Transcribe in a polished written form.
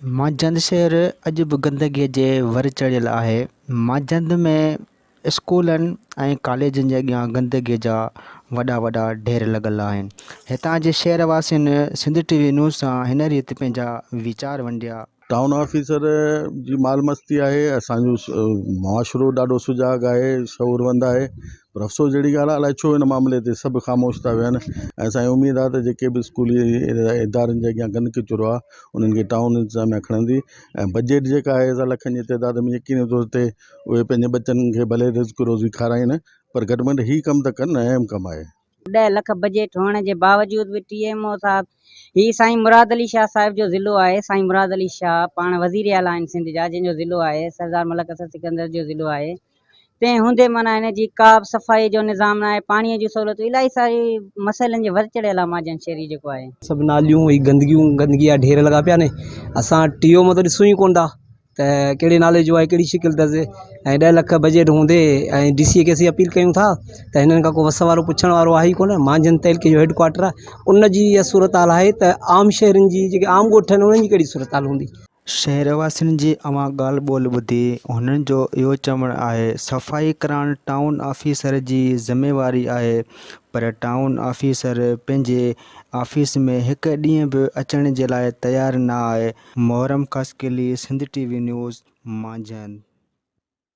مانجهند شهر اڄ به گندگي جي ور چڙهيل آهي. مانجهند ۾ اسڪولن ۽ ڪاليجن جي اڳيان گندگي جا وڏا وڏا ڍير لڳل آهن. هتان جي شهر واسين سنڌ ٽي وي نيوز سان هن ريت پنهنجا ويچار ونڊيا. ٽائون آفيسر جي مال مستي آهي اسان جو معاشرو ڏاڍو سجاڳ آهي شعوروند آهي پر افسوس جهڙي ڳالهه آهي الائي ڇو ان معاملي تي سڀ خاموش ٿا ويهن ۽ اسان کي اميد آهي ته جيڪي به اسڪولي ادارن جي اڳيان گند ڪچرو آهي انهن کي ٽائون انتظاميا کڻندي ۽ بجيٽ جيڪا آهي سا لکن جي تعداد ۾ يقيني طور تي اهي پنهنجي ٻچن کي ڀلي رزق روزي کارائين پر گهٽ ۾ گهٽ هي ڪم ته ڪن اهم ڪم آهي. ڏهه لک بجيٽ هئڻ جي باوجود به ٽي ايم او صاحب هي سائين مراد علي شاهه صاحب جو ضلعو آهي سائين مراد علي شاهه پاڻ وزير اعليٰ آهن سنڌ جا جنهن جو ضلعو آهي سردار ملڪ اسد سڪندر جو ضلعو آهي تنهن هوندي معنيٰ هن جي ڪا به صفائي جو نظام ناهي پاڻي جون سهولتون الاهي ساري مسئلن جي ور چڙهيل آهي ماجن شهري جيڪو آهي. سڀ ناليون هي گندگيون گندگي جا ڍير لڳا پيا آهن اسان ٽي او مان ته ڏسون ئي ڪونه ٿا ته ڪهڙي نالي جو آهي ڪهڙي شڪل اٿس ۽ ڏهه لک بجيٽ هوندي ۽ ڊي سي کي اسين اپيل ڪيون ٿا ته هنن کان ڪو وس وارو پڇڻ وارو آهي ئي ڪونه مانجهند تعلقي جو هيڊ ڪوارٽر آهي ان جي اها صورت حال آهي ته عام شهرين جي جيڪي عام ڳوٺ آهن انهن جي ڪهڙي صورت حال هوندي. شهر واسين جي اوهان ڳالهه ٻولهه ٻڌي هنن جو اهو چوڻ آهي صفائي ڪرائڻ ٽائون آفيسر جي ذميواري آهي پر ٽائون آفيسر پنهنجي آفيس ۾ هڪ ڏينهن به اچڻ جي لاء تيار نه آهي Muharram Khaskheli, Sindh T V news, Manjhand.